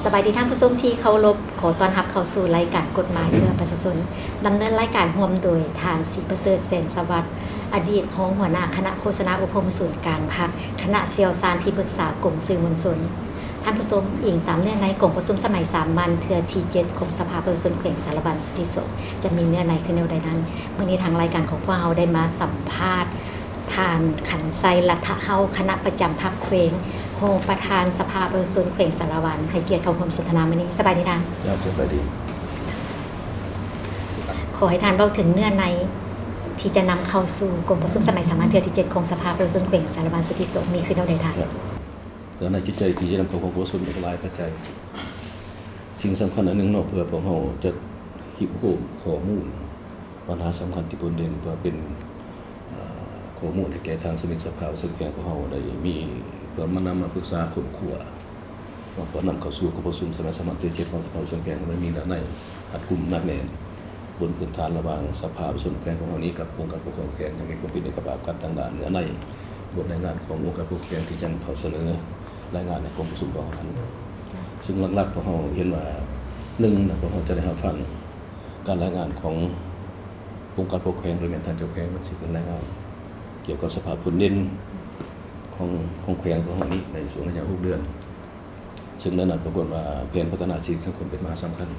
ສະບາຍດີທ່ານຜູ້ຊົມທີ່ເຄົາລົບ, ຂໍຕ້ອນຮັບເຂົ້າສູ່ລາຍການກົດໝາຍເພື່ອປະຊາຊົນ. ດຳເນີນລາຍການຮ່ວມໂດຍທ່ານ ສີປະເສີດ ແສນສະຫວັດ ອະດີດຮອງຫົວໜ້າຄະນະໂຄສະນາອົບຮົມສູນກາງພັກ, ຄະນະຊ່ຽວຊານທີ່ປຶກສາກົມສື່ມວນຊົນ. ທ່ານຜູ້ຊົມ, ອີງຕາມເນື້ອໃນກອງປະຊຸມສະໄໝສາມັນເທື່ອທີເຈັດຂອງສະພາປະຊາຊົນແຂວງສາລະວັນຊຸດທີສອງ ຈະມີເນື້ອໃນຄືແນວໃດນັ້ນ, ມື້ນີ້ທາງລາຍການຂອງພວກເຮົາໄດ້ມາສຳພາດ ທ່ານ ຂັນໄຊ ລັດຖະເຮົາ ຄະນະປະຈຳພັກແຂວງ, ຮອງປະທານສະພາປະຊາຊົນແຂວງສາລະວັນ ໃຫ້ກຽດເຂົ້າຮ່ວມສົນທະນາມື້ນີ້. ສະບາຍດີທ່ານ. ຄຣັບ ສະບາຍດີ. ຂໍໃຫ້ທ່ານເວົ້າເຖິງເນື້ອໃນທີ່ຈະນຳເຂົ້າສູ່ກອງປະຊຸມສະໄໝສາມັນເທື່ອທີເຈັດຂອງສະພາປະຊາຊົນແຂວງສາລະວັນຊຸດທີສອງ ມີຄືແນວໃດທ່ານ? ເນື້ອໃນຈິດໃຈທີ່ຈະນຳເຂົ້າກອງປະຊຸມມີຫຼາຍປັດໄຈ. ສິ່ງສຳຄັນອັນໜຶ່ງເນາະ ເພື່ອພວກເຮົາຈະຮິບໂຮມຂໍ້ມູນ ບັນຫາສຳຄັນທີ່ພົ້ນເດັ່ນ ເພື່ອເປັນ ເອີ ຂໍ້ມູນໃຫ້ແກ່ທາງສະມາຊິກສະພາປະຊາຊົນແຂວງຂອງເຮົາໄດ້ມີ ເພື່ອມານຳມາປຶກສາຄົ້ນຄວ້າ ເພື່ອນຳເຂົ້າສູ່ກອງປະຊຸມສະໄໝສາມັນທີເຈັດຂອງສະພາປະຊາຊົນແຂວງ ໃຫ້ມັນມີເນື້ອໃນຮັດກຸມໜັກແໜ້ນ ບົນພື້ນຖານລະຫວ່າງສະພາປະຊາຊົນແຂວງຂອງເຮົານີ້ກັບອົງການປົກຄອງແຂວງ ໃຫ້ມີຄວາມເປັນເອກະພາບກັນທາງດ້ານເນື້ອໃນ ບົດລາຍງານຂອງອົງການປົກຄອງແຂວງທີ່ຈະນຳເຂົ້າສະເໜີລາຍງານໃນກອງປະຊຸມຂອງເຮົານັ້ນ. ຊຶ່ງຫຼັກໆ ພວກເຮົາເຫັນວ່າ ໜຶ່ງນະ ພວກເຮົາຈະໄດ້ຮັບຟັງ ການລາຍງານຂອງອົງການປົກຄອງແຂວງ ໂດຍແມ່ນທ່ານເຈົ້າແຂວງເພິ່ນຊິຂຶ້ນລາຍງານກ່ຽວກັບສະພາບຜົນເດັ່ນຂອງ ຂອງແຂວງຂອງເຮົານີ້ໃນຊ່ວງໄລຍະຫົກເດືອນ, ຊຶ່ງໃນນັ້ນປາກົດວ່າແຜນພັດທະນາເສດຖະກິດສັງຄົມເປັນມາສຳຄັນ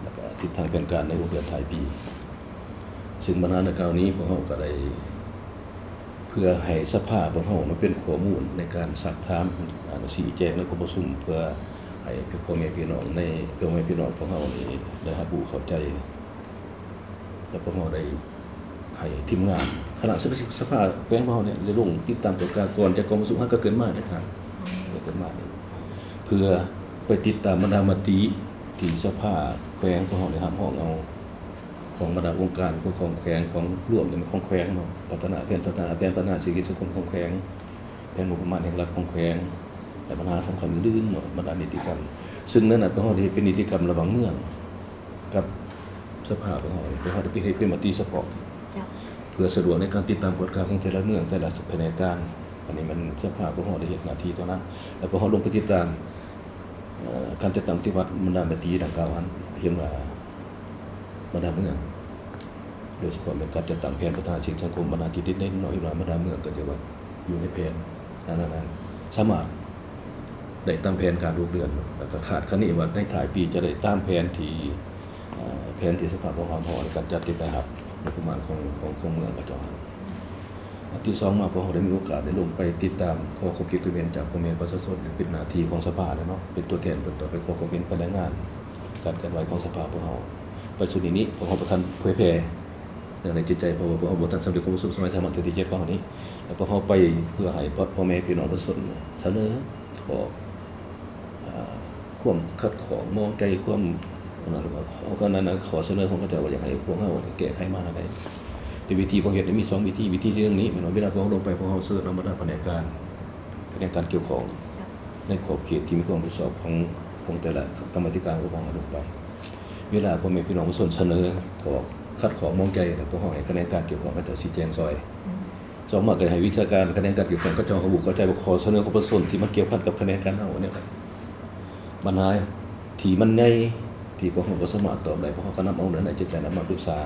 ແລ້ວກະທິດທາງແຜນການໃນຫົກເດືອນທ້າຍປີ. ຊຶ່ງບັນຫາດັ່ງກ່າວນີ້ ພວກເຮົາກະໄດ້ ເພື່ອໃຫ້ສະພາພວກເຮົາມາເປັນຂໍ້ມູນໃນການຊັກຖາມ ອາ ຊີ້ແຈງໃນກອງປະຊຸມ ເພື່ອໃຫ້ພໍ່ແມ່ພີ່ນ້ອງໃນ ພໍ່ແມ່ພີ່ນ້ອງຂອງເຮົານີ້ໄດ້ຮັບຮູ້ເຂົ້າໃຈ ແລະ ພວກເຮົາໄດ້ໃຫ້ທີມງານຄະນະສະມາຊິກສະພາແຂວງຂອງເຮົານີ້ໄດ້ລົງຕິດຕາມກວດກາ ກ່ອນຈາກກອງປະຊຸມຫາກະເກີດມາເດ້ທ່ານ ກະເກີດມາເດ້ ເພື່ອໄປຕິດຕາມບັນດາມະຕິທີ່ສະພາແຂວງຂອງເຮົາໄດ້ຮັບຮອງເອົາ ຂອງບັນດາອົງການປົກຄອງແຂວງ ຂອງລວມຂອງແຂວງເນາະ ພັດທະນາ ແຜນພັດທະນາ ແຜນພັດທະນາເສດຖະກິດສັງຄົມຂອງແຂວງ, ແຜນງົບປະມານແຫ່ງລັດຂອງແຂວງ ແລະ ບັນຫາສຳຄັນອື່ນໆເນາະ ບັນດານິຕິກຳ. ຊຶ່ງໃນນັ້ນພວກເຮົາໄດ້ເຮັດເປັນນິຕິກຳລະຫວ່າງເມືອງກັບສະພາຂອງເຮົາ ພວກເຮົາໄດ້ເຮັດເປັນມະຕິສະເພາະ ເພື່ອສະດວກໃນການຕິດຕາມກວດກາຂອງແຕ່ລະເມືອງ ແຕ່ລະພະແນກການ. ອັນນີ້ແມ່ນສະພາພວກເຮົາໄດ້ເຮັດໜ້າທີ່ເທົ່ານັ້ນ ແລະ ພວກເຮົາລົງໄປຕິດຕາມ ເອີ ການຈັດຕັ້ງປະຕິບັດບັນດາມະຕິດັ່ງກ່າວຫັ້ນ ເຫັນວ່າບັນດາເມືອງ ໂດຍສະເພາະແມ່ນການຈັດຕັ້ງແຜນພັດທະນາເສດຖະກິດສັງຄົມ ບັນຫາທີ່ເດັ່ນໆເນາະ ເຫັນວ່າບັນດາເມືອງກໍຈະວ່າຢູ່ໃນແຜນນັ້ນໆ ສາມາດໄດ້ຕາມແຜນການຫົກເດືອນ ແລ້ວກໍຄາດຄະເນວ່າໃນທ້າຍປີຈະໄດ້ຕາມແຜນທີ່ ເອີ ແຜນທີ່ສະພາຄວາມຮ້ອນ ການຈັດເກັບລາຍຮັບງົບປະມານຂອງ ຂອງ ຂອງເມືອງເຂົາເຈົ້າຫັ້ນ. ອັນທີສອງມາ ພວກເຮົາໄດ້ມີໂອກາດໄດ້ລົງໄປຕິດຕາມ ຂໍຄວາມຄິດຄວາມເຫັນຈາກພໍ່ແມ່ປະຊາຊົນ ເປັນໜ້າທີ່ຂອງສະພາແຫຼະເນາະ ເປັນຕົວແທນເພິ່ນ ຕ້ອງໄປຂໍຄວາມເຫັນ ໄປລາຍງານການເຄື່ອນໄຫວຂອງສະພາພວກເຮົາ. ປັດຈຸບັນນີ້ ພວກເຮົາບໍ່ທັນເຜີຍແຜ່ເລື່ອງໃນຈິດໃຈ ເພາະວ່າພວກເຮົາບໍ່ທັນສຳເລັດກອງປະຊຸມສະໄໝສາມັນເທື່ອທີເຈັດຂອງເຮົານີ້ ແລະ ພວກເຮົາໄປເພື່ອໃຫ້ພໍ່ແມ່ພີ່ນ້ອງປະຊາຊົນສະເໜີ ຂໍ ອ່າ ຄວາມຂັດຂ້ອງໝອງໃຈ ຄວາມ ອັນນັ້ນ ເອົາ ອັນນັ້ນ ຂໍ້ສະເໜີຂອງເຂົາເຈົ້າວ່າຢາກໃຫ້ພວກເຮົາແກ້ໄຂມາແນວໃດ. ແຕ່ວິທີພວກເຮົາເຮັດນີ້ມີສອງວິທີ. ວິທີທີໜຶ່ງນີ້ແມ່ນວ່າເວລາພວກເຮົາລົງໄປ ພວກເຮົາເຊີນເອົາບັນດາພະແນກການ ພະແນກການກ່ຽວຂ້ອງໃນຂອບເຂດທີ່ມີຄວາມຮັບຜິດຊອບຂອງ ຂອງແຕ່ລະກຳມາທິການຂອງພວກເຮົາລົງໄປ. ເວລາພໍ່ແມ່ພີ່ນ້ອງປະຊາຊົນສະເໜີຂໍ້ຂັດຂ້ອງໝອງໃຈ ແລ້ວພວກເຮົາໃຫ້ຂະແໜງການກ່ຽວຂ້ອງເຂົາເຈົ້າຊີ້ແຈງຊ່ອຍ. ສອງມາກໍໃຫ້ວິຊາການຂະແໜງການກ່ຽວຂ້ອງເຂົາເຈົ້າຮູ້ເຂົ້າໃຈວ່າຂໍ້ສະເໜີຂອງປະຊາຊົນທີ່ມັນກ່ຽວພັນກັບຂະແໜງການເຮົານີ້ ບັນຫາທີ່ມັນໃຫຍ່ທີ່ພວກເຮົາບໍ່ສາມາດຕອບໄດ້ ພວກເຮົາກໍນຳເອົາເນື້ອໃນຈິດໃຈນັ້ນມາປຶກສາ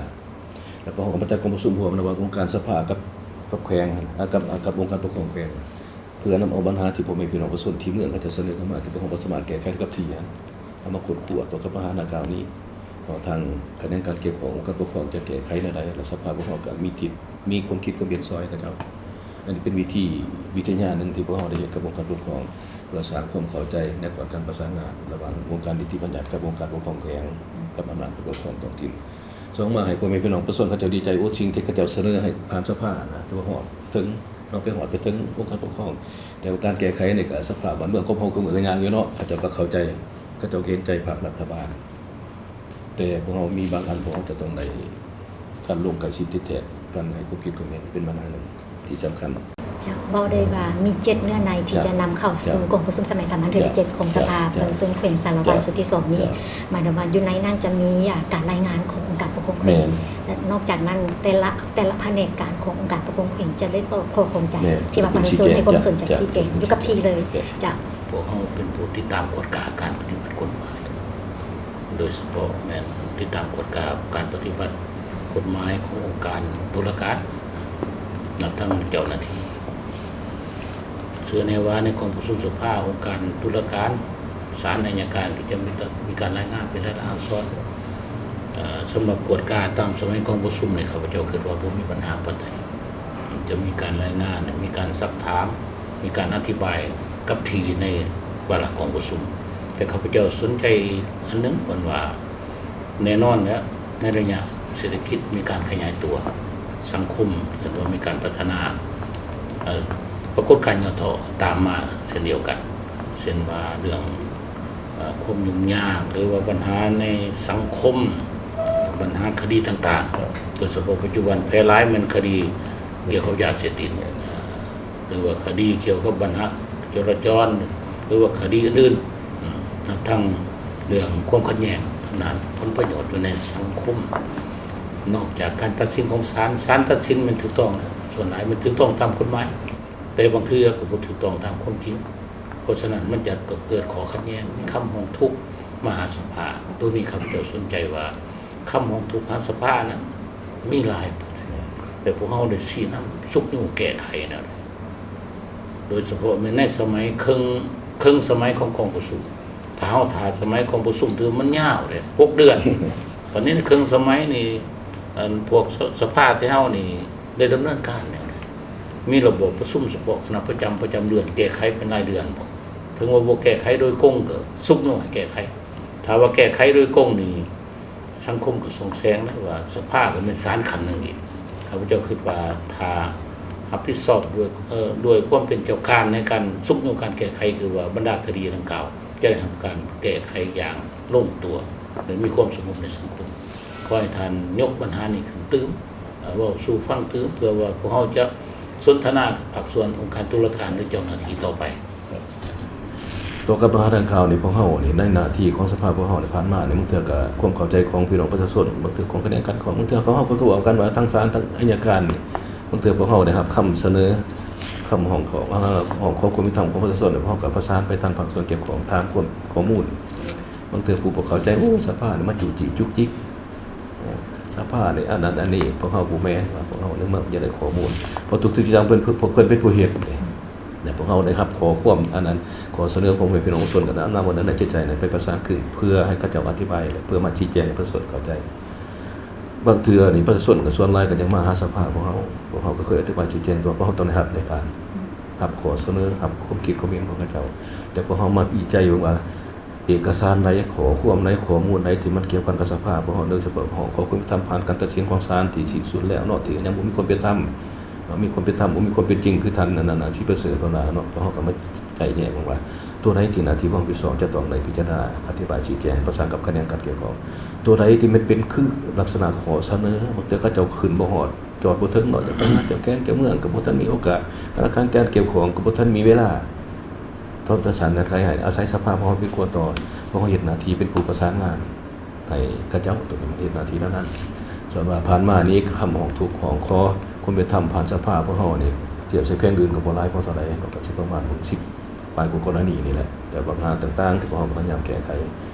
ແລ້ວພວກເຮົາກໍມາຈັດກອງປະຊຸມຮ່ວມລະຫວ່າງອົງການສະພາກັບ ກັບແຂວງ ອາ ກັບ ອາ ກັບອົງການປົກຄອງແຂວງ ເພື່ອນຳເອົາບັນຫາທີ່ພໍ່ແມ່ພີ່ນ້ອງປະຊາຊົນທີ່ເມືອງເຂົາເຈົ້າສະເໜີເຂົ້າມາ ທີ່ພວກເຮົາບໍ່ສາມາດແກ້ໄຂໄດ້ກັບທີ່ຫັ້ນ ເອົາມາຄົ້ນຄວ້າຕໍ່ກັບບັນຫາດັ່ງກ່າວນີ້ ວ່າທາງຂະແໜງການກ່ຽວຂ້ອງ ອົງການປົກຄອງຈະແກ້ໄຂແນວໃດ ແລະ ສະພາພວກເຮົາກໍມີທິດ ມີຄວາມຄິດຄວາມເຫັນຊ່ອຍເຂົາເຈົ້າ. ອັນນີ້ເປັນວິທີ ວິທະຍາໜຶ່ງທີ່ພວກເຮົາໄດ້ເຮັດກັບອົງການປົກຄອງ ເພື່ອສ້າງຄວາມເຂົ້າໃຈໃນການປະສານງານລະຫວ່າງອົງການນິຕິບັນຍັດກັບອົງການປົກຄອງແຂວງ ກັບອຳນາດການປົກຄອງທ້ອງຖິ່ນ. ສອງມາໃຫ້ພໍ່ແມ່ພີ່ນ້ອງປະຊາຊົນເຂົາເຈົ້າດີໃຈ ໂອ້ ສິ່ງທີ່ເຂົາເຈົ້າສະເໜີໃຫ້ຜ່ານສະພານະ ຖືວ່າຮອດເຖິງ ເນາະ ໄປຮອດໄປເຖິງອົງການປົກຄອງ ແຕ່ວ່າການແກ້ໄຂນີ້ກໍສະພາບບ້ານເມືອງຂອງເຮົາຄືມື້ກໍຍາກຢູ່ເນາະ ເຂົາເຈົ້າກໍເຂົ້າໃຈ ເຂົາເຈົ້າກໍເຫັນໃຈພາກລັດຖະບານ ແຕ່ພວກເຮົາມີບາງອັນ ພວກເຮົາຈະຕ້ອງໄດ້ ການລົງໃກ້ຊິດຕິດແທດ ການໃຫ້ຄວາມຄິດຄວາມເຫັນເປັນບັນຫາໜຶ່ງທີ່ສຳຄັນ. ເຈົ້າ ເວົ້າໄດ້ວ່າມີເຈັດເນື້ອໃນທີ່ຈະນຳເຂົ້າສູ່ກອງປະຊຸມສະໄໝສາມັນເທື່ອທີເຈັດຂອງສະພາປະຊາຊົນແຂວງສາລະວັນຊຸດທີສອງນີ້ ໝາຍຄວາມວ່າຢູ່ໃນນັ້ນຈະມີ ອາ ການລາຍງານຂອງອົງການປົກຄອງແຂວງ ແລະ ນອກຈາກນັ້ນ ແຕ່ລະ ແຕ່ລະພະແນກການຂອງອົງການປົກຄອງແຂວງຈະໄດ້ຕອບຂໍ້ຂ້ອງໃຈທີ່ວ່າປະຊາຊົນໃຫ້ຄວາມສົນໃຈ ຊີ້ແຈງຢູ່ກັບທີ່ເລີຍ. ເຈົ້າ ພວກເຮົາເປັນຜູ້ຕິດຕາມກວດກາການປະຕິບັດກົດໝາຍ, ໂດຍສະເພາະແມ່ນຕິດຕາມກວດກາການປະຕິບັດກົດໝາຍຂອງອົງການຕຸລາການ, ນັບທັງເຈົ້າໜ້າທີ່. ເຊື່ອແນ່ວ່າໃນກອງປະຊຸມສະພາອົງການຕຸລາການ, ສານໄອຍະການກໍຈະມີ ມີການລາຍງານເປັນລາຍລັກອັກສອນ. ເອີ ສຳລັບກວດກາຕາມສະໄໝກອງປະຊຸມນີ້ ຂ້າພະເຈົ້າຄິດວ່າບໍ່ມີບັນຫາປານໃດ. ຈະມີການລາຍງານ, ມີການຊັກຖາມ, ມີການອະທິບາຍກັບທີ່ໃນວາລະກອງປະຊຸມ. ແຕ່ຂ້າພະເຈົ້າສົນໃຈອີກອັນໜຶ່ງ ເພິ່ນວ່າ ແນ່ນອນແລ້ວ ໃນໄລຍະເສດຖະກິດມີການຂະຫຍາຍຕົວ, ສັງຄົມເຫັນວ່າມີການພັດທະນາ, ເອີ ປາກົດການຫຍໍ້ທໍ້ຕາມມາເຊັ່ນດຽວກັນ, ເຊັ່ນວ່າເລື່ອງ ເອີ ຄວາມຫຍຸ້ງຍາກ ຫຼືວ່າບັນຫາໃນສັງຄົມ, ບັນຫາຄະດີຕ່າງໆ, ໂດຍສະເພາະປັດຈຸບັນແຜ່ຫຼາຍແມ່ນຄະດີກ່ຽວກັບຢາເສບຕິດ. ຫຼືວ່າຄະດີກ່ຽວກັບບັນຫາຈະລາຈອນ ຫຼືວ່າຄະດີອື່ນໆ, ທັງເລື່ອງຄວາມຂັດແຍ່ງທາງດ້ານຜົນປະໂຫຍດຢູ່ໃນສັງຄົມ. ນອກຈາກການຕັດສິນຂອງສານ, ສານຕັດສິນແມ່ນຖືກຕ້ອງ, ສ່ວນຫຼາຍແມ່ນຖືກຕ້ອງຕາມກົດໝາຍ, ແຕ່ບາງເທື່ອກໍບໍ່ຖືກຕ້ອງຕາມຄວາມຈິງ. ເພາະສະນັ້ນມັນຈະເກີດຂໍ້ຂັດແຍ່ງ, ມີຄຳຮ້ອງທຸກມາຫາສະພາ. ໂຕນີ້ຂ້າພະເຈົ້າສົນໃຈວ່າ ຄຳຮ້ອງທຸກຫາສະພານັ້ນມີຫຼາຍປານໃດ ແລະ ພວກເຮົາໄດ້ຊີ້ນຳຊຸກຍູ້ແກ້ໄຂແນວໃດ, ໂດຍສະເພາະແມ່ນໃນສະໄໝເຄິ່ງ ເຄິ່ງສະໄໝຂອງກອງປະຊຸມ. ຖ້າເຮົາຖ້າສະໄໝກອງປະຊຸມ ຖືວ່າມັນຍາວເດ້ ຫົກເດືອນ, ບັດນີ້ເຄິ່ງສະໄໝນີ້ ອັນພວກສະ ສະພາທີ່ເຮົານີ້ໄດ້ດຳເນີນການແນວໃດ? ມີລະບອບປະຊຸມສະເພາະຄະນະປະຈຳ ປະຈຳເດືອນ ແກ້ໄຂເປັນລາຍເດືອນບໍ? ເຖິງວ່າບໍ່ແກ້ໄຂໂດຍກົງ ກໍຊຸກຍູ້ໃຫ້ແກ້ໄຂ. ຖ້າວ່າແກ້ໄຂໂດຍກົງນີ້ ສັງຄົມກໍສ່ອງແສງນະວ່າສະພາກໍແມ່ນສານຂັ້ນໜຶ່ງອີກ. ຂ້າພະເຈົ້າຄິດວ່າຖ້າຮັບຜິດຊອບດ້ວຍ ເອີ ດ້ວຍຄວາມເປັນເຈົ້າການໃນການຊຸກຍູ້ການແກ້ໄຂ ຄືວ່າບັນດາຄະດີດັ່ງກ່າວຈະໄດ້ຮັບການແກ້ໄຂຢ່າງລົງຕົວ ແລະ ມີຄວາມສະຫງົບໃນສັງຄົມ. ຂໍໃຫ້ທ່ານຍົກບັນຫານີ້ຂຶ້ນຕື່ມ, ເອີ ເວົ້າສູ່ຟັງຕື່ມ ເພື່ອວ່າພວກເຮົາຈະສົນທະນາກັບພາກສ່ວນອົງການຕຸລາການ ຫຼື ເຈົ້າໜ້າທີ່ຕໍ່ໄປ. ຕໍ່ກັບບັນຫາດັ່ງກ່າວນີ້ ພວກເຮົານີ້ ໃນໜ້າທີ່ຂອງສະພາພວກເຮົານີ້ ຜ່ານມານີ້ ບາງເທື່ອກໍຄວາມເຂົ້າໃຈຂອງພີ່ນ້ອງປະຊາຊົນ, ບາງເທື່ອຂອງຂະແໜງການກຽວຂ້ອງ, ບາງເທື່ອຂອງເຮົາກໍຄືເວົ້າກັນວ່າທາງສານ ທາງໄອຍະການນີ້ ບາງເທື່ອພວກເຮົາໄດ້ຮັບຄຳສະເໜີ, ຄຳຮ້ອງຂໍ, ຮ້ອງຂໍຄວາມເປັນທຳຂອງປະຊາຊົນ ແລ້ວພວກເຮົາກໍປະສານໄປທາງພາກສ່ວນກ່ຽວຂ້ອງ ຖາມຄວາມ ຂໍ້ມູນ. ບາງເທື່ອຜູ້ບໍ່ເຂົ້າໃຈ ໂອ້ ສະພານີ້ມາຈູ້ຈີ້ຈຸກຈິກ. ສະພານີ້ອັນນັ້ນອັນນີ້, ພວກເຮົາບໍ່ແມ່ນວ່າພວກເຮົານີ້ມັກຢາກໄດ້ຂໍ້ມູນ, ເພາະທຸກສິ່ງທຸກຢ່າງເພິ່ນ ພວກເພິ່ນເປັນຜູ້ເຮັດເດ້. ແລະ ພວກເຮົາໄດ້ຮັບຂໍ້ຄວາມອັນນັ້ນ ຂໍ້ສະເໜີຂອງພໍ່ແມ່ພີ່ນ້ອງປະຊາຊົນ ກໍນຳ ນຳອັນນັ້ນໃນຈິດໃຈນັ້ນໄປປະສານຄືນ ເພື່ອໃຫ້ເຂົາເຈົ້າອະທິບາຍ ແລະ ເພື່ອມາຊີ້ແຈງໃຫ້ປະຊາຊົນເຂົ້າໃຈ. ບາງເທື່ອນີ້ປະຊາຊົນກໍສ່ວນຫຼາຍກໍຍັງມາຫາສະພາພວກເຮົາ, ພວກເຮົາກໍເຄີຍອະທິບາຍຊີ້ແຈງວ່າ ພວກເຮົາຕ້ອງໄດ້ຮັບໃນການ ຮັບຂໍ້ສະເໜີ ຮັບຄວາມຄິດຄວາມເຫັນຂອງເຂົາເຈົ້າ, ແຕ່ພວກເຮົາມາວິໄຈເບິ່ງວ່າ ເອກະສານໃດ, ຂໍ້ຄວາມໃດ, ຂໍ້ມູນໃດທີ່ມັນກ່ຽວພັນກັບສະພາພວກເຮົາ, ໂດຍສະເພາະຮ້ອງຂໍຄວາມເປັນທຳຜ່ານການຕັດສິນຂອງສານທີ່ສິ້ນສຸດແລ້ວເນາະ, ທີ່ຍັງບໍ່ມີຄວາມເປັນທຳເນາະ, ມີຄວາມເປັນທຳ ບໍ່ມີຄວາມເປັນຈິງ ຄືທ່ານອັນນັ້ນນະ ສີປະເສີດເພິ່ນວ່າເນາະ. ພວກເຮົາກໍມາໄລ່ແຍະເບິ່ງວ່າ ຕົວໃດທີ່ໜ້າທີ່ຄວາມຮັບຜິດຊອບຈະຕ້ອງໄດ້ພິຈາລະນາ ອະທິບາຍຊີ້ແຈງ ປະສານກັບຂະແໜງການກ່ຽວຂ້ອງ, ຕົວໃດທີ່ມັນເປັນຄືລັກສະນະຂໍ້ສະເໜີ, ບາງເທື່ອເຂົາເຈົ້າຂຶ້ນບໍ່ຮອດ ຈອດບໍ່ເຖິງເນາະ, ເຈົ້າແຂວງ ເຈົ້າເມືອງກໍບໍ່ທັນມີໂອກາດ, ພະນັກງານການກ່ຽວຂ້ອງກໍບໍ່ທັນມີເວລາ ຕ້ອງຈັດສັນຈັດການໃຫ້ ອາໄສສະພາພວກເຮົາເປັນຄົນຕໍ່, ພວກເຮົາເຮັດໜ້າທີ່ເປັນຜູ້ປະສານງານໃຫ້ເຂົາເຈົ້າ, ຕົວນີ້ມັນເຮັດໜ້າທີ່ແນວນັ້ນ. ສ່ວນວ່າຜ່ານມານີ້ຄຳຮ້ອງທຸກຮ້ອງຂໍຄວາມເປັນທຳຜ່ານສະພາພວກເຮົານີ້ ທຽບໃສ່ແຂວງອື່ນກໍບໍ່ຫຼາຍພໍເທົ່າໃດເນາະ, ກໍຊິປະມານຫົກສິບປາຍກວ່າກໍລະນີນີ້ແຫຼະ, ແຕ່ບັນຫາຕ່າງໆທີ່ພວກເຮົາກໍພະຍາຍາມແກ້ໄຂ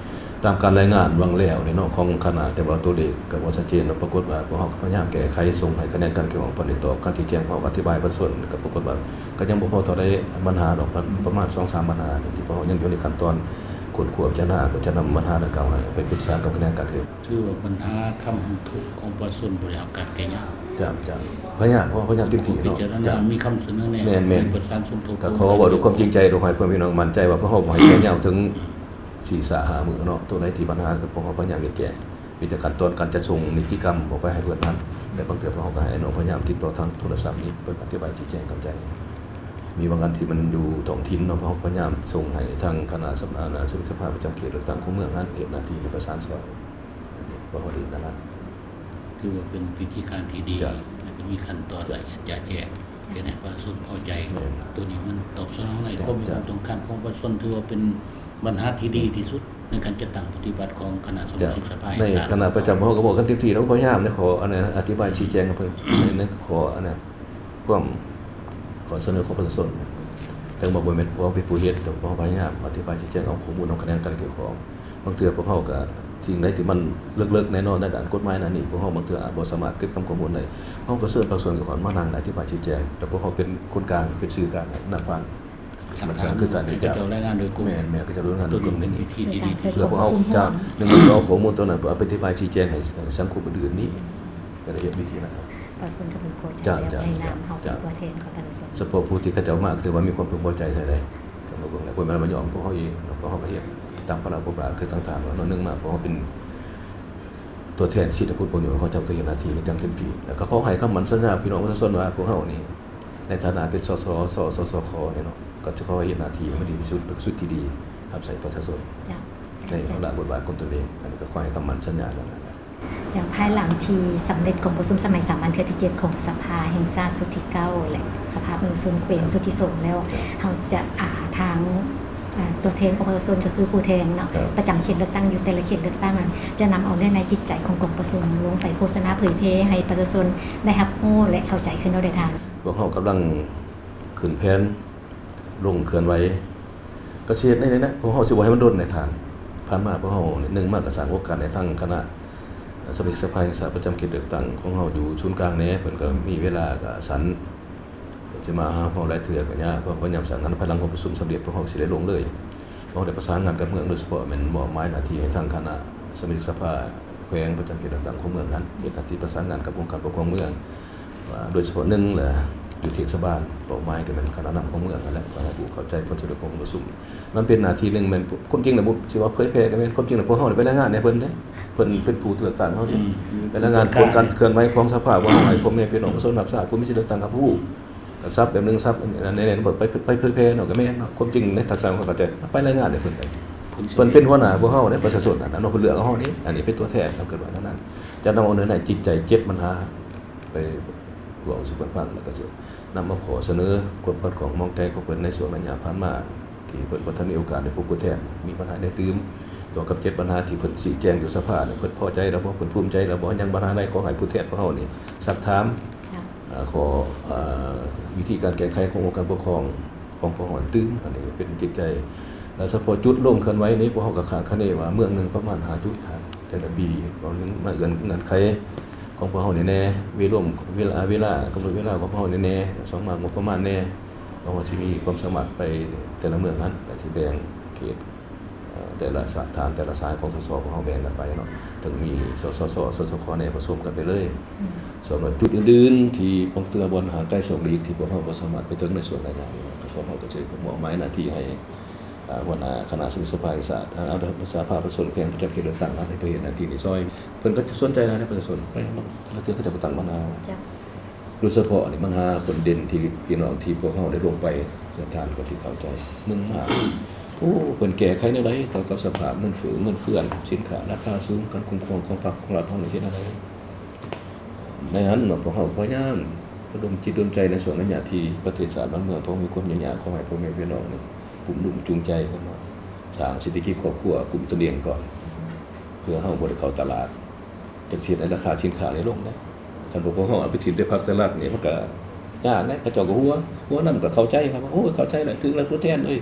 ຕາມການລາຍງານຫວ່າງແລ້ວນີ້ເນາະ ຂອງຄະນະ, ແຕ່ວ່າຕົວເລກກໍບໍ່ຊັດເຈນເນາະ. ປາກົດວ່າພວກເຮົາກໍພະຍາຍາມແກ້ໄຂ ສົ່ງໃຫ້ຂະແໜງການກ່ຽວຂ້ອງເພິ່ນໄດ້ຕອບຄຳຊີ້ແຈງ ເພາະອະທິບາຍປະຊາຊົນ ກໍປາກົດວ່າກໍຍັງບໍ່ພໍເທົ່າໃດບັນຫາດອກ, ປະມານສອງສາມບັນຫາທີ່ພວກເຮົາຍັງຢູ່ໃນຂັ້ນຕອນຄົ້ນຄວ້າພິຈາລະນາ, ກໍຈະນຳບັນຫາດັ່ງກ່າວໃຫ້ໄປປຶກສາກັບຂະແໜງການເຂດ. ຖືວ່າບັນຫາຄຳຮ້ອງທຸກຂອງປະຊາຊົນບໍ່ໄດ້ຮັບການແກ້ຍາກ. ຈ້າ, ຈ້າ. ພະຍາຍາມ, ເພາະວ່າພະຍາຍາມເຕັມທີ່ເນາະ. ມີຄຳສະເໜີແນະ, ແມ່ນ, ແມ່ນ. ປະສານສົມທົບ, ກໍຂໍເວົ້າດ້ວຍຄວາມຈິງໃຈ, ໂດຍໃຫ້ພໍ່ແມ່ພີ່ນ້ອງໝັ້ນໃຈວ່າພວກເຮົາບໍ່ໃຫ້ແກ້ຍາວເຖິງ ສີ່ສາຫ້າມື້ເນາະ, ຕົວໃດທີ່ບັນຫາກໍພວກເຮົາພະຍາຍາມແກ້, ມີແຕ່ຂັ້ນຕອນການຈັດສົ່ງນິຕິກຳອອກໄປໃຫ້ເພິ່ນນັ້ນ. ແຕ່ບາງເທື່ອພວກເຮົາກໍໃຫ້ນ້ອງພະຍາຍາມຕິດຕໍ່ທາງໂທລະສັບນີ້ ເພິ່ນອະທິບາຍຊີ້ແຈງເຂົ້າໃຈ. ມີບາງອັນທີ່ມັນຢູ່ທ້ອງຖິ່ນເນາະ, ພວກເຮົາພະຍາຍາມສົ່ງໃຫ້ທາງຄະນະສຳນັກງານສະພາປະຈຳເຂດເລືອກຕັ້ງຂອງເມືອງຫັ້ນເຮັດໜ້າທີ່ປະສານຊ່ອຍ. ອັນນີ້ພວກເຮົາເຮັດນັ້ນ. ຖືວ່າເປັນວິທີການທີ່ດີ ແລະ ກໍມີຂັ້ນຕອນລະອຽດຈະແຈ້ງ ເຮັດໃຫ້ປະຊາຊົນພໍໃຈ. ແມ່ນ. ໂຕນີ້ມັນຕອບສະໜອງໃນຄວາມຕ້ອງການຂອງປະຊາຊົນ, ຖືວ່າເປັນບັນຫາທີ່ດີທີ່ສຸດໃນການຈັດຕັ້ງປະຕິບັດຂອງຄະນະສະມາຊິກສະພາແຫ່ງຊາດ. ໃນຄະນະປະຈຳພວກເຮົາກໍບອກກັນເຕັມທີ່ແລ້ວ, ພະຍາຍາມໃນຂໍອັນນັ້ນອະທິບາຍຊີ້ແຈງໃຫ້ເພິ່ນ ໃນຂໍອັນນັ້ນຄວາມ ຂໍ້ສະເໜີຂອງປະຊາຊົນ. ເຖິງວ່າບໍ່ແມ່ນພວກເຮົາເປັນຜູ້ເຮັດ, ແຕ່ພວກເຮົາພະຍາຍາມອະທິບາຍຊີ້ແຈງເອົາຂໍ້ມູນນຳຂະແໜງການກ່ຽວຂ້ອງ. ບາງເທື່ອພວກເຮົາກໍ ສິ່ງໃດທີ່ມັນເລິກໆແນ່ນອນໃນດ້ານກົດໝາຍດ້ານນີ້ ພວກເຮົາບາງເທື່ອອາດບໍ່ສາມາດເກັບຄຳຂໍ້ມູນໄດ້, ເຮົາກໍເຊີນພາກສ່ວນກ່ຽວຂ້ອງມານັ່ງອະທິບາຍຊີ້ແຈງ, ແຕ່ພວກເຮົາເປັນຄົນກາງ, ເປັນສື່ກາງນຳຟັງ. ຫຼັກຖານຄືການທີ່ຈະ ແມ່ນໆ ເຂົາເຈົ້າລາຍງານໂດຍກົງ ແມ່ນໆ ເຂົາເຈົ້າລາຍງານໂດຍກົງໃນນີ້ ເພື່ອພວກເຮົາຈະ ໜຶ່ງ ເອົາຂໍ້ມູນຕົວນັ້ນເພື່ອເອົາໄປອະທິບາຍຊີ້ແຈງໃຫ້ສັງຄົມອື່ນໆນີ້ ກໍໄດ້ເຮັດວິທີນັ້ນ. ປະຊາຊົນກໍເພິ່ງພໍໃຈແລ້ວ ໃນນາມເຮົາເປັນຕົວແທນຂອງປະຊາຊົນ. ສະເພາະຜູ້ທີ່ເຂົາເຈົ້າມາ ຖືວ່າມີຄວາມເພິ່ງພໍໃຈເທົ່າໃດ. ເພິ່ງມາເບິ່ງແລ້ວ ບໍ່ແມ່ນມາຍ້ອງພວກເຮົາເອງ, ພວກເຮົາກໍເຮັດຕາມພາລະບົດບາດ ຄືທາງທ່ານວ່າເນາະ, ໜຶ່ງມາພວກເຮົາເປັນຕົວແທນສິດທິຜົນປະໂຫຍດຂອງເຈົ້າ ເຮັດໜ້າທີ່ນີ້ຢ່າງເຕັມທີ່. ແລ້ວກໍຂໍໃຫ້ຄຳໝັ້ນສັນຍາພີ່ນ້ອງປະຊາຊົນວ່າ ພວກເຮົານີ້ ໃນຖານະເປັນ ສສ ສສຄ ນີ້ເນາະ ກໍຈະຂໍໃຫ້ເຮັດໜ້າທີ່ໃຫ້ມັນດີທີ່ສຸດ ແລະ ສຸດທີ່ດີ ຮັບໃຊ້ປະຊາຊົນ ເຈົ້າ ໃນພາລະບົດບາດຂອງຕົນເອງ. ອັນນີ້ກໍຂໍໃຫ້ຄຳໝັ້ນສັນຍາເລື່ອງນັ້ນ. ແລ້ວພາຍຫຼັງທີ່ສຳເລັດກອງປະຊຸມສະໄໝສາມັນເທື່ອທີເຈັດຂອງສະພາແຫ່ງຊາດຊຸດທີເກົ້າ ແລະ ສະພາເມືອງຊົນແຂວງຊຸດທີສອງແລ້ວ, ເຮົາຈະ ອາ ທາງ ອາ ຕົວແທນຂອງປະຊາຊົນ ກໍຄືຜູ້ແທນເນາະ ປະຈຳເຂດເລືອກຕັ້ງຢູ່ແຕ່ລະເຂດເລືອກຕັ້ງນັ້ນ ຈະນຳເອົາເນື້ອໃນຈິດໃຈຂອງກອງປະຊຸມລົງໄປໂຄສະນາເຜີຍແຜ່ໃຫ້ປະຊາຊົນໄດ້ຮັບຮູ້ ແລະ ເຂົ້າໃຈຂຶ້ນເນາະ ເດີທ່ານ. ພວກເຮົາກຳລັງຂຶ້ນແຜນ ລົງເຄື່ອນໄຫວ ກໍຊິເຮັດໃນນີ້ແຫຼະ, ພວກເຮົາຊິບໍ່ໃຫ້ມັນດົນໃນທ່ານ. ຜ່ານມາພວກເຮົາ ໜຶ່ງມາກໍສ້າງໂອກາດໃຫ້ທາງຄະນະສະມາຊິກສະພາແຫ່ງຊາດປະຈຳເຂດເລືອກຕັ້ງຂອງເຮົາຢູ່ສູນກາງແດ່, ເພິ່ນກໍມີເວລາກໍສັ້ນ, ເພິ່ນຊິມາຫາພວກເຮົາຫຼາຍເທື່ອກໍຍາກ, ເພາະພະຍາຍາມສ້າງງານ, ພາຍຫຼັງກອງປະຊຸມສຳເລັດ ພວກເຮົາຊິໄດ້ລົງເລີຍ. ພວກເຮົາໄດ້ປະສານງານກັບເມືອງ, ໂດຍສະເພາະແມ່ນມອບໝາຍໜ້າທີ່ໃຫ້ທາງຄະນະສະມາຊິກສະພາແຂວງປະຈຳເຂດເລືອກຕັ້ງຂອງເມືອງຫັ້ນ ເຮັດໜ້າທີ່ປະສານງານກັບອົງການປົກຄອງເມືອງ ວ່າໂດຍສະເພາະໜຶ່ງລະຢູ່ເທດສະບານ, ເປົ້າໝາຍກໍແມ່ນຄະນະນຳຂອງເມືອງຫັ້ນແຫຼະ ເພື່ອໃຫ້ຜູ້ເຂົ້າໃຈຜົນສຳເລັດຂອງກອງປະຊຸມ. ມັນເປັນໜ້າທີ່ໜຶ່ງ ແມ່ນຄວາມຈິງນະ ບໍ່ຊິວ່າເຜີຍແຜ່ກໍແມ່ນ, ຄວາມຈິງນະ ພວກເຮົາໄປລາຍງານໃຫ້ເພິ່ນເດ້, ເພິ່ນເປັນຜູ້ເລືອກຕັ້ງເຮົາເດ້, ອືມ ໄປລາຍງານຜົນການເຄື່ອນໄຫວຂອງສະພາ ວ່າເຮົາໃຫ້ພໍ່ແມ່ພີ່ນ້ອງປະຊາຊົນຮັບຊາບ, ຜູ້ມີສິດເລືອກຕັ້ງກໍຮູ້, ກໍສັບແບບໜຶ່ງ ສັບອັນນັ້ນແນ່ໆ ໄປ ໄປ ໄປເຜີຍແຜ່ເນາະ ກໍແມ່ນເນາະ. ຄວາມຈິງໃນທັກສະຂອງເຂົາເຈົ້າ ໄປລາຍງານໃຫ້ເພິ່ນໄປ, ເພິ່ນເປັນຫົວໜ້າພວກເຮົາເດ້ ປະຊາຊົນນັ້ນເນາະ, ເພິ່ນເລືອກເອົາເຮົານີ້, ອັນນີ້ເປັນຕົວແທນເນາະ, ເກີດວ່າເທົ່ານັ້ນ ຈະນຳເອົາເນື້ອໃນຈິດໃຈ ເຈັດບັນຫາ ໄປເວົ້າສູ່ເພິ່ນຟັງ ແລ້ວກໍຊິນຳມາຂໍ້ສະເໜີຄວາມຂັດຂ້ອງໝອງໃຈຂອງເພິ່ນໃນຊ່ວງໄລຍະຜ່ານມາ ທີ່ເພິ່ນບໍ່ທັນມີໂອກາດໄດ້ພົບຜູ້ແທນ, ມີບັນຫາໃດຕື່ມ ຕໍ່ກັບເຈັດບັນຫາທີ່ເພິ່ນຊີ້ແຈງຢູ່ສະພານີ້ ເພິ່ນພໍໃຈແລ້ວບໍ່? ເພິ່ນພູມໃຈແລ້ວບໍ່? ຍັງບັນຫາໃດ ຂໍໃຫ້ຜູ້ແທນພວກເຮົານີ້ຊັກຖາມ ເອີ ຂໍ ເອີ ວິທີການແກ້ໄຂຂອງອົງການປົກຄອງຂອງພວກເຮົາຕື່ມ. ອັນນີ້ເປັນຈິດໃຈ ແລະ ສະເພາະຈຸດລົງເຄື່ອນໄຫວນີ້ ພວກເຮົາກໍຄາດຄະເນວ່າເມືອງໜຶ່ງປະມານຫ້າຈຸດ ແຕ່ລະປີ ເວົ້າເລື່ອງເງື່ອນໄຂຂອງພວກເຮົານີ້ແດ່ ເວລົມ ເວລາ ເວລາ ກຳນົດເວລາຂອງພວກເຮົານີ້ແດ່ ສອງມາງົບປະມານແດ່ ເພາະວ່າຊິມີຄວາມສາມາດໄປແຕ່ລະເມືອງຫັ້ນ ແລະ ຊິແບ່ງເຂດ ເອີ ແຕ່ລະສະຖານ ແຕ່ລະສາຍຂອງ ສສ ພວກເຮົາແບ່ງກັນໄປເນາະ ເຖິງມີ ສສຊ ສສຄ ແດ່ ປະສົມກັນໄປເລີຍ. ສຳລັບຈຸດອື່ນໆ ທີ່ບາງເທື່ອບ່ອນຫ່າງໄກສອກຫຼີກ ທີ່ພວກເຮົາບໍ່ສາມາດໄປເຖິງໃນຊ່ວງໄລຍະນີ້ ພວກເຮົາກໍຈະໄດ້ມອບໝາຍໜ້າທີ່ໃຫ້ ອາ ຫົວໜ້າຄະນະສະມາຊິກສະພາແຫ່ງຊາດ ອາ ສະພາປະຊາຊົນແຂວງປະຈຳເຂດເລືອກຕັ້ງຫັ້ນ ໃຫ້ໄປເຮັດໜ້າທີ່ນີ້ຊ່ອຍ. ເພິ່ນກໍສົນໃຈນະ ປະຊາຊົນ ບາງເທື່ອເຂົາເຈົ້າກໍຕັ້ງບັນຫາ ໂດຍສະເພາະອັນນີ້ບັນຫາຜົນເດັ່ນທີ່ພີ່ນ້ອງທີ່ພວກເຮົາໄດ້ລົງໄປ ທ່ານກໍຊິເຂົ້າໃຈ. ໜຶ່ງມາ ໂອ້ ເພິ່ນແກ້ໄຂແນວໃດກ່ຽວກັບສະພາບເງິນເຟີ້ ເງິນເຟື່ອນ ສິນຄ້າລາຄາສູງ ການຄຸ້ມຄອງຂອງພັກຂອງລັດເຮົານີ້ເຮັດແນວໃດ? ໃນນັ້ນເນາະ ພວກເຮົາພະຍາຍາມລະດົມຈິດລະດົມໃຈໃນຊ່ວງໄລຍະທີ່ປະເທດຊາດບ້ານເມືອງພວກເຮົາມີຄວາມຫຍຸ້ງຍາກ ຂໍໃຫ້ພໍ່ແມ່ພີ່ນ້ອງນີ້ປຸ້ມລຸ້ມຈູງໃຈກັນເນາະ ສ້າງເສດຖະກິດຄອບຄົວ ກຸ້ມຕົນເອງກ່ອນ ເພື່ອເຮົາບໍ່ໄດ້ເຂົ້າຕະຫຼາດ ຈັກຊິເຮັດໃຫ້ລາຄາສິນຄ້ານີ້ລົງເດ້. ຄັນພວກເຮົາເອົາໄປຖິ້ມແຕ່ພັກແຕ່ລັດນີ້ ມັນກະຍາກເດ້. ເຂົາເຈົ້າກໍຫົວ ຫົວນຳກໍເຂົ້າໃຈ ເຂົາວ່າ ໂອ້ຍ ເຂົ້າໃຈແລ້ວ ຖືກແລ້ວ ຕົວແທນເອີຍ.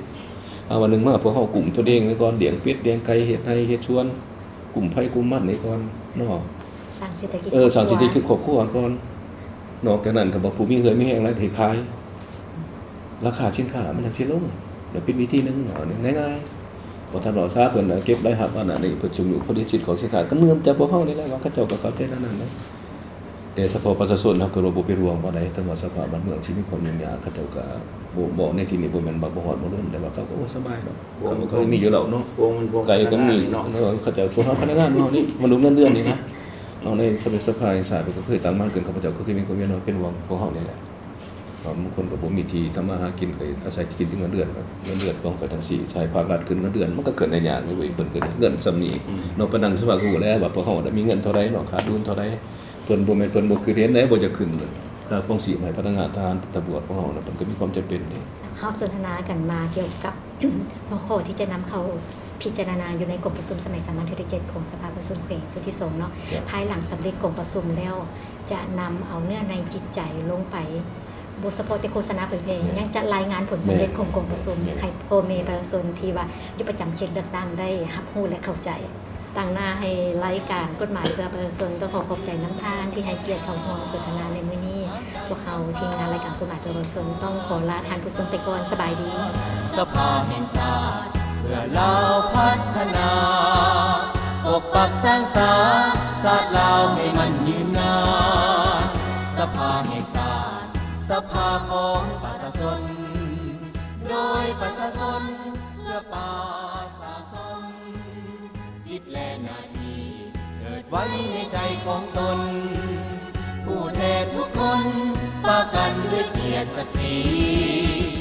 ເອົາ ວ່າໜຶ່ງມາ ພວກເຮົາກຸ້ມຕົວເອງໄວ້ກ່ອນ ລ້ຽງເປັດ ລ້ຽງໄກ່ ເຮັດໄຮ່ເຮັດສວນ ກຸ້ມໄພກຸ້ມມັນໄວ້ກ່ອນເນາະ ສ້າງເສດຖະກິດ ເອີ ຄອບຄົວ ສ້າງເສດຖະກິດຄອບຄົວກ່ອນ. ນອກຈາກນັ້ນ ຖ້າວ່າຜູ້ມີເຫື່ອມີແຮງຫຼາຍ ກໍເຮັດຂາຍ ລາຄາສິນຄ້າມັນຈັ່ງຊິລົງ ແລະ ເປັນວິທີໜຶ່ງເນາະ ງ່າຍໆ. ບໍ່ທັນເວົ້າຊາ ເພິ່ນເກັບລາຍຮັບອັນນັ້ນນີ້ ເພິ່ນຊຸກຍູ້ຜະລິດສິນຂອງສິນຄ້າ ກໍເນື່ອງຈາກພວກເຮົານີ້ແຫຼະ ວ່າເຂົາເຈົ້າກໍເຂົ້າໃຈແນວນັ້ນນະ. ແຕ່ສະເພາະປະຊາຊົນເຮົາກໍບໍ່ເປັນຫ່ວງປານໃດ ເຖິງວ່າສະພາບບ້ານເມືອງຊິມີຄວາມຫຍຸ້ງຍາກ ເຂົາເຈົ້າກໍບໍ່ ເວົ້າໃນທີ່ນີ້ບໍ່ແມ່ນວ່າບໍ່ຮອດບໍ່ລົ້ມ ແຕ່ວ່າເຂົາກໍ ໂອ້ ສະບາຍເນາະ ເຂົາກໍມີຢູ່ແລ້ວເນາະ ໄກກໍມີເນາະ ເຂົາເຈົ້າ ພວກເຮົາພະນັກງານເຮົານີ້ ມະນຸດເງິນເດືອນນີ້ນະ ເຮົາໃນສະພາແຫ່ງຊາດເພິ່ນກໍເຄີຍຕັ້ງມາ ເພິ່ນ ເຂົາເຈົ້າກໍເຄີຍມີຄວາມຫຍຸ້ງຍາກ ເປັນຫ່ວງພວກເຮົານີ້ແຫຼະ. ບາງຄົນກໍບໍ່ມີທີ່ທຳມາຫາກິນ ກໍອາໄສກິນແຕ່ເງິນເດືອນ ເງິນເດືອນຂອງເຂົາຈັ່ງຊີ້ ໃຫ້ພາກລັດຂຶ້ນເງິນເດືອນ ມັນກໍເກີດໄດ້ຍາກເວີຍ ເພິ່ນຂຶ້ນເງິນສ່ຳນີ້ເນາະ. ປານນັ້ນສະພາກໍຮູ້ແລ້ວວ່າພວກເຮົາໄດ້ມີເງິນເທົ່າໃດເນາະ ຂາດດຸນເທົ່າໃດ ເພິ່ນບໍ່ແມ່ນເພິ່ນບໍ່ຄິດເຫັນເດ້ ບໍ່ຢາກຂຶ້ນຄ່າຄອງຊີບໃຫ້ພະນັກງານທະຫານຕຳຫຼວດຂອງເຮົານະ ເພິ່ນກໍມີຄວາມຈຳເປັນເດ້. ເຮົາສົນທະນາກັນມາກ່ຽວກັບຫົວຂໍ້ທີ່ຈະນຳເຂົ້າພິຈາລະນາຢູ່ໃນກອງປະຊຸມສະໄໝສາມັນເທື່ອທີເຈັດຂອງສະພາປະຊາຊົນແຂວງຊຸດທີສອງເນາະ ພາຍຫຼັງສຳເລັດກອງປະຊຸມແລ້ວ ຈະນຳເອົາເນື້ອໃນຈິດໃຈລົງໄປ ບໍ່ສະເພາະແຕ່ໂຄສະນາເຜີຍແຜ່, ຍັງຈະລາຍງານຜົນສຳເລັດຂອງກອງປະຊຸມໃຫ້ພໍ່ແມ່ປະຊາຊົນທີ່ວ່າຢູ່ປະຈຳເຂດເລືອກຕັ້ງໄດ້ຮັບຮູ້ ແລະ ເຂົ້າໃຈ. ຕາງໜ້າໃຫ້ລາຍການກົດໝາຍເພື່ອປະຊາຊົນ ຕ້ອງຂໍຂອບໃຈນຳທ່ານທີ່ໃຫ້ກຽດເຂົ້າຮ່ວມສົນທະນາໃນມື້ນີ້. ພວກເຮົາທີມງານລາຍການກົດໝາຍເພື່ອປະຊາຊົນ ຕ້ອງຂໍລາທ່ານຜູ້ຊົມໄປກ່ອນ. ສະບາຍດີ. ສະພາແຫ່ງຊາດ ເພື່ອລາວພັດທະນາ ປົກປັກສ້າງສາ ຊາດລາວໃຫ້ມັນຍືນນານ. ສະພາແຫ່ງຊາດ ສະພາຂອງປະຊາຊົນ ໂດຍປະຊາຊົນ ເພື່ອປະຊາຊົນ. ສິດ ແລະ ໜ້າທີ່ເກີດໄວ້ໃນໃຈຂອງຕົນ ຜູ້ແທນທຸກຄົນປະກັນດ້ວຍກຽດສັກສີ.